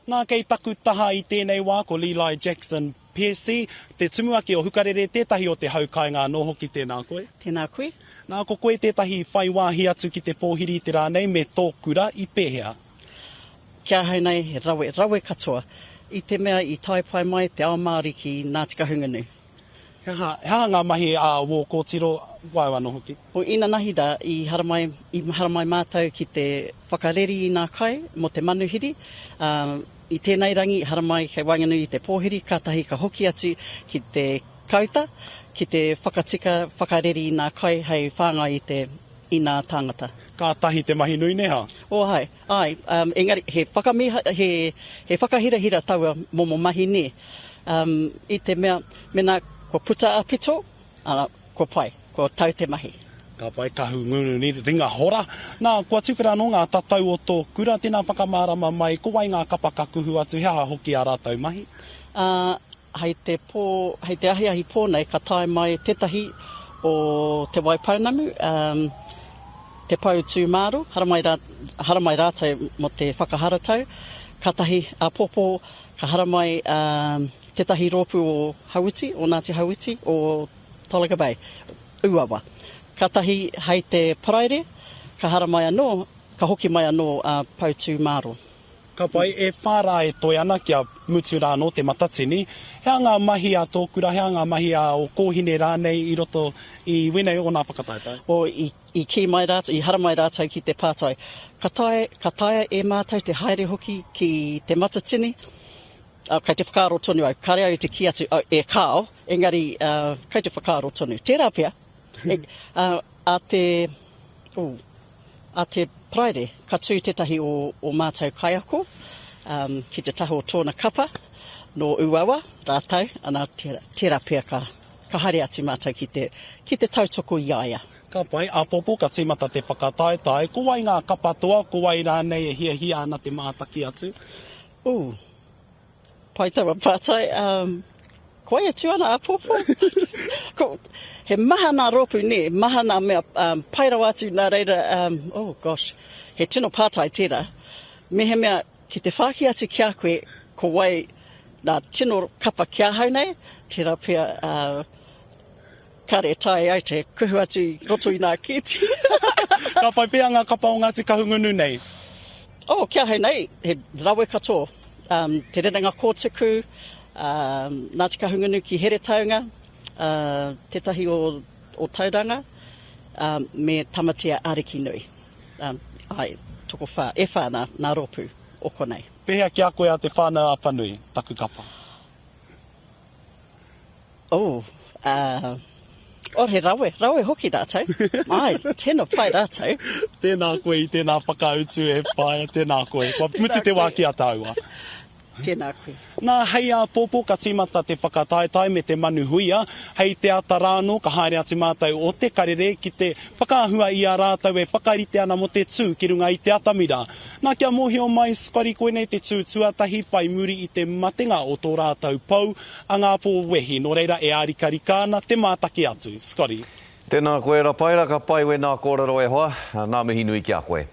Nā, kei taku taha i tēnei wā ko Lilai Jackson Piercy, te tumuaki o Hukarere, tētahi o te hau kāinga anō hoki, tēnā koe. Tēnā koe. Nā, ko koe tētahi i whai wāhi atu ki te pōhiri i te rā nei me tō kura i pēhea? Ki ahau nei, he rawe, rawe katoa. I te mea i tae pai mai te ao Māori ki Ngāti Kahungunu. He aha, he aha ngā mahi a wō kōtiro, wāu anō hoki? O inanahi rā, i haramai, i haramai mātou ki te whakareri i ngā kai mō te manuhiri, ā, i tēnei rangi, haramai kei waenganui i te pōhiri, kātahi ka hoki atu ki te kāuta, ki te whakatika, whakareri i ngā kai hei whāngai i te, i ngā tāngata. Kātahi te mahi nui, nē hā? O, āe, āe, um, engari he whakamiha, he, he whakahirahira taua momo mahi nē. Um, i te mea, mēnā kua puta a pito, ana, kua pai, kua tau te mahi. Ka pai, Kahungunu, ringa hora. Nā, kua tuwhera anō ngā tatau o tō kura, tēnā whakamārama mai, ko wai ngā kapa ka kuhu atu, he aha hoki ā rātou mahi? Ā, hei te pō, hei te ahiahi pō nei ka tae mai tētahi o Te Waipounamu, um, Te Pou Tūmāro, haramai rā, haramai rātou mō te whakaharatau, kātahi āpōpō ka haramai um, tētahi rōpū o Hauiti, o Ngāti Hauiti, o Tolaga Bay, Uawa. Kātahi hei te Paraire, ka haramai anō, ka hoki mai anō a Poutūmāro. Ka pai, e whā rā e toe ana kia mutu rā anō te Matatini. He aha ngā mahi a tō kura, he aha ngā mahi a ō kōhine rānei i roto i wēnei o nā whakataetae? O, i, i kī mai rātou, i haramai rātou ki te pātai, ka taea, ka taea e mātou te haere hoki ki te Matatini? Ā, kei te whakaaro tonu au, kāre au i te kī atu, oh, e kāo, engari, ā, kei te whakaaro tonu. Tērā pea, e, ā, a te, oh, A te Paraire, ka tū tētahi o ō mātou kaiako um, ki te taha o tōna kapa, nō Uawa rātou, ana, tērā, tērā pea ka, ka haere atu mātou ki te, ki te tautoko i a ia. Ka pai, āpōpō ka tīmata te whakataetae, ko wai ngā kapa toa, ko wai rānei e hiahia ana te mātaki atu? Ooh, Pai taua pātai. Um, ko wai e tū ana āpōpō? ko, he maha nā rōpū, nē, maha nā mea um, pai rawa atu nā reira, um, oh gosh, he tino pātai tērā. Mehemea ki te whāki atu ki a koe, ko wai nā tino kapa ki ahau nei, tērā pea, uh, Kāre e taea ai te kuhu atu i roto i nā kēti. Ka whai pea ngā kapa o Ngāti Kahungunu nei? Oh, ki ahau nei, he rawe katoa. Um, te Rerenga Kōtuku, um, Ngāti Kahungunu ki Heretaunga, uh, tētahi o, o Tauranga, um, me Tamatea Arikinui. Um, ai, tokowhā, e whā nā, nā rōpū o konei. Pēhea ki a koe a Te Whānau Apanui, taku kapa? Oh, uh, oh, he rawe, rawe hoki rātou. Ai, tino pai rātou. Tēnā koe i tēnā whakautu e whaea, tēnā koe. Kua mutu te wā ki a tāua. Tēnā koe. Nā, hei āpōpō ka tīmata te whakataetae me te manu huia. Hei te ata rā anō ka haere atu mātou o Te Karere ki te whakaahua i a rātou e whakarite ana mō te tū ki runga i te atamira. Nā, kia mōhio mai, Scotty, koinei te tū tuatahi whai muri i te matenga o tō rātou pou, a Ngā Pō Wehi, nō reira e ārikarika ana te mātaki atu. Scotty. Tēnā koe Rapaera, ka pai wēnā kōrero e hoa. Nā mihi nui ki a koe.